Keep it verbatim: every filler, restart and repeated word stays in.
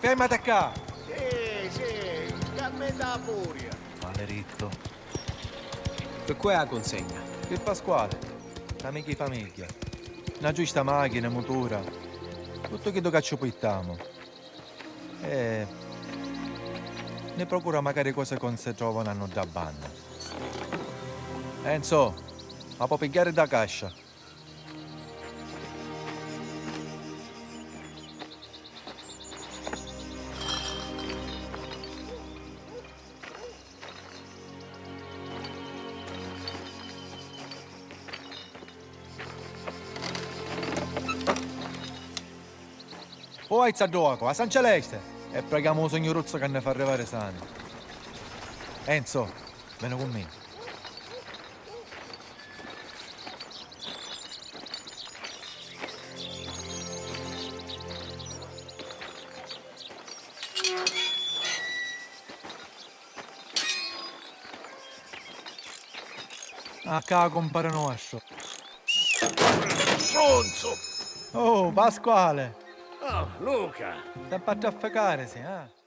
Fermati ccà! Sì, sì, cammina a furia! Malerittu. Pi cu è a cunsegna? Pi Pasquale, amicu 'i famigghia. Na giusta machina, mutura, tuttu chiddu ca ci puittamu. E ni procura macari cosi ca 'un si trovanu a nudda banna. Enzo, ma po' pigghiari dda cascia? Poi alza ddocu, a San Celeste, e preghiamo u Signuruzzu ca nni fa arrivari sani. Enzo, veni cu mia. A ccà, cumpari nostru. Stronzu! Oh, Pasquale! Oh, Luca! Sempre a trafficarisi, eh?